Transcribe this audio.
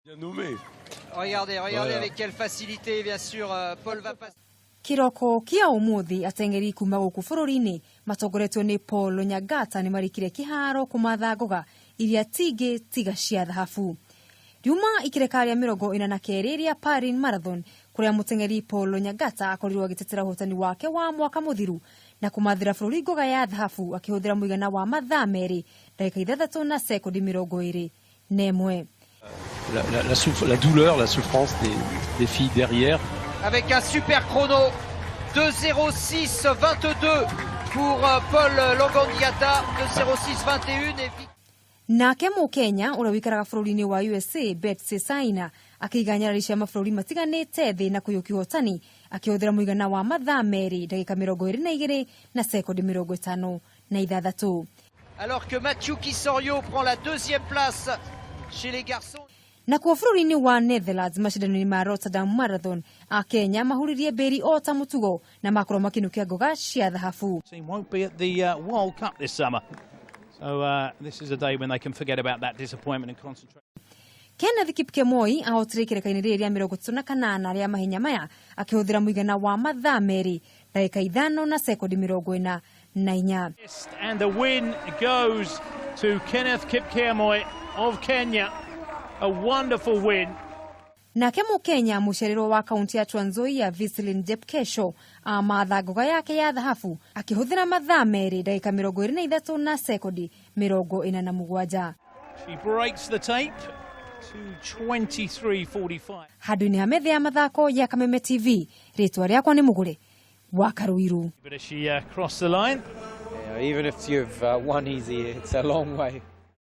Bien nommé. Regardez, regardez Voilà. avec quelle facilité, bien sûr, Paul va passer. Kĩroko kĩa ũmũthĩ ateng'eri kuma gũkũ bũrũri-inĩ matongoretio nĩ Paul Lonyangata nĩ marikire kĩharo kũmatha ngoga iria tingĩ tiga cia thahabu. Riuma ikĩreka rĩa 42 rĩa Paris Marathon kũrĩa mũteng'eri Paul Lonyangata akorirwo agĩtetera ũhotani wake wa mwaka mũthiru na kũmathĩra bũrũri ngoga ya thahabu akĩhũthĩra mũigana wa mathaa 2 ndagĩka 6 na sekondi 21. La douleur, la souffrance des filles derrière. Avec un super chrono, 2.06.22 pour Paul Longoniata, 2.06.21 et Nake Mũkenya ũrĩa wĩikaraga bũrũri-inĩ wa USA Betsy Saina akĩiga nyarari cia mabũrũri matiganĩte thĩ na kũiyũkia ũhotani akĩhũthĩra mũigana wa mathaa 2 ndagĩka 22 na sekondi 56. Alors que Mathieu Kisorio prend la deuxième place chez les garçons. Nakuo bũrũri-inĩ wa Netherlands macindano-inĩ ma Rotterdam Marathon Akenya mahuririe mbĩri o ta mũtugo na makorwo makĩinũkia ngoga cia thahabu. Team won't be at the World Cup this summer. So this is a day when they can forget about that disappointment and concentrate. Kenneth Kipkemoi ahotire ikereka-inĩ rĩrĩ rĩa 38 rĩa mahenya maya akĩhũthĩra mũigana wa mathaa 2 ndagĩka 5 na sekondi 44. And the win goes to Kenneth Kipkemoi of Kenya. A wonderful win. Nake Mũkenya mũciarĩrwo wa kaunti ya Trans Nzoia Vislin Jepkesho amatha ngoga yake ya thahabu akĩhũthĩra mathaa 2 ndagĩka 23 na sekondi 47. She breaks the tape to 23.45. Handũ-inĩ ha metha ya mathako ya Kameme TV, rĩtwa rĩakwa nĩ Mũgũre wa Karuiru. But as she crossed the line, Yeah, even if you've won easy, it's a long way.